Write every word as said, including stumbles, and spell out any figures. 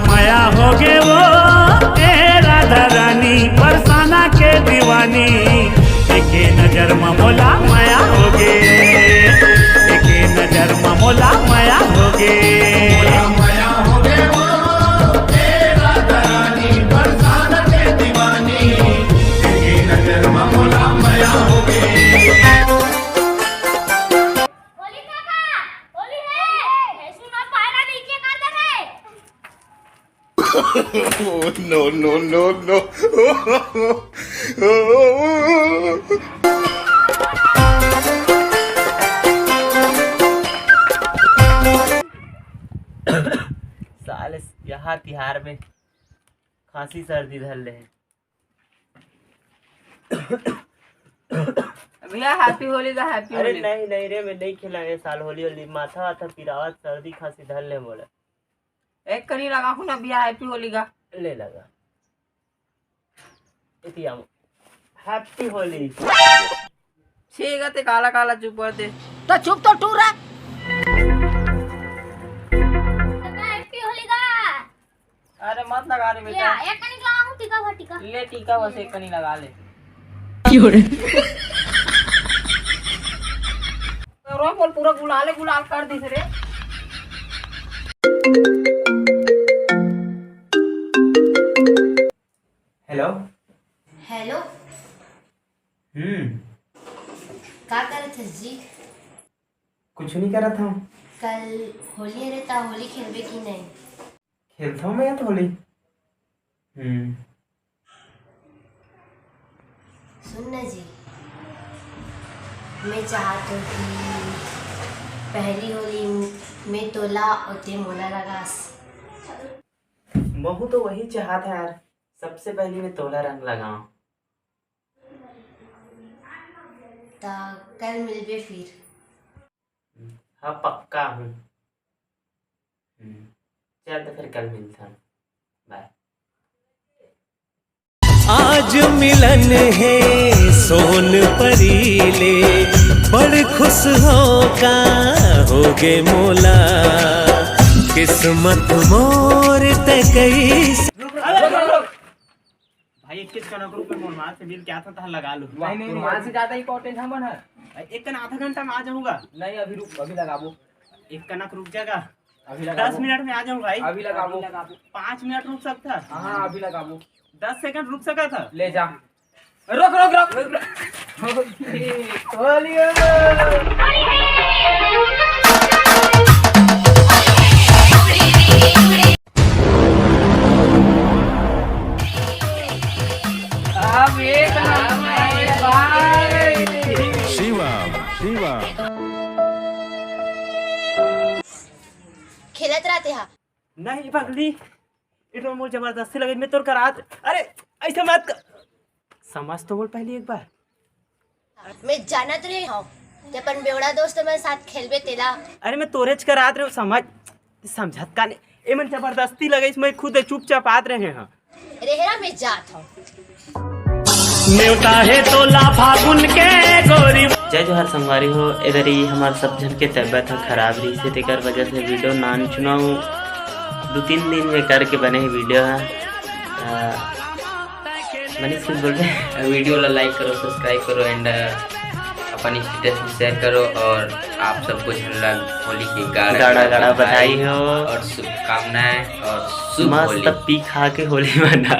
मया होगे वो, ए राधा रानी, बरसाना के दीवानी। एके नजर म मोला मया होगे, एके नजर म मोला मया होगे। मया होगे वो, ए राधा रानी, बरसाना के दीवानी। एके नजर म मोला मया होगे। होली का बा? होली है। हे सुना, पायरा नीचे कर दे रे। Oh, no, no, no, no। साले, यहाँ तिहार में खांसी सर्दी धर ले हे। भैया, हैप्पी होली का, हैप्पी अरे होली। नहीं, नहीं रे, मैं नहीं खेला ये साल होली होली। माथा वाथा पिरावत, सर्दी खांसी धर ले मोला। एक कनी लगा हूँ ना भैया, हैप्पी होली का। ले लगा। इतिया, हैप्पी होली। ठीक है, ते काला काला चुप कर दे। तो चुप तो टूरा। हैप्पी होली का। अरे मत लगा रे बेटा। या, एक कनी लगाऊं, टीका भर टीका। ले टीका बस एक कनी लगा ले। क्यों रे? रो बोल, पूरा गुलाले गुलाल कर दिस रे। हेलो। हेलो। हम्म। का करत हस जी? कुछ नहीं करत हूँ। कल होली हरे, ता होली खेलबे कि नहीं? खेलता हूँ मैं तो होली। हम्म। सुन ना जी, मैं चाहत हूँ कि पहली होली में तोला और ते मोला लगास। महू तो वही चाहत है यार, सबसे पहली मैं तोला रंग लगाऊं। ता कल मिलबे फिर। हाँ, पक्का हूँ। हम्म, चल तो फिर कल मिलता हूँ। बाय। आज मिलन हे सोन परी ले, बड़ खुश हो का होगे मोला, किस्मत मोर ते कइसे। भाई, इक्कीस कनक रुपए मोर माँ से मिल के आता था, लगा लो। नहीं, नहीं, माँ से ज्यादा इंपॉर्टेंट है मन है। भाई, एक कन आधा घंटा में आ जाऊंगा। नहीं, अभी रुक, अभी लगाबो। एक कनक रुक जाएगा। अभी लगाबो। दस मिनट में आ जाऊंगा भाई। अभी लगाबो। पाँच मिनट रुक सकता है? हाँ, अभी लगाबो। दस सेकंड रुक सका था? ले जा। रुक, रुक, रुक, रुक, रुक। होली हो। अब एक नंबर भाई। शिवम, शिवम। खेलत रहते हा। नहीं पगली, इतना मोर जबरदस्ती लगे, मैं तोर करात। अरे, ऐसे मत कर। समझ तो बोल पहले एक बार। मैं जानत रहे हूँ कि अपन बेवड़ा दोस्त मन साथ खेलबे तेला। अरे, मैं तोरेच करात रहे हूँ, समझ, समझत का नहीं। ए मन जबरदस्ती लगे, मैं खुद चुपचाप आत रहे हैं। रेहरा में जात हूँ। नेवता हे तोला फागुन के गोरी। जय जोहार संगवारी हो, एदरी हमार सब झन के तबियत ह खराब रहिस हे, तेकर वजह से वीडियो नान चुनाव दू तीन दिन में करके बने हे वीडियो ह। अ, मनीष कुछ बोल रहे हैं? वीडियो ला लाइक करो, सब्सक्राइब करो and, अ, अपन स्टेटस में शेयर करो और आप सबको झन ला होली की गाड़ा गाड़ा गाड़ा गाड़ा बधाई बधाई हो। और शुभकामनाएं और शुभ मस्त होली। पी खा के होली मना।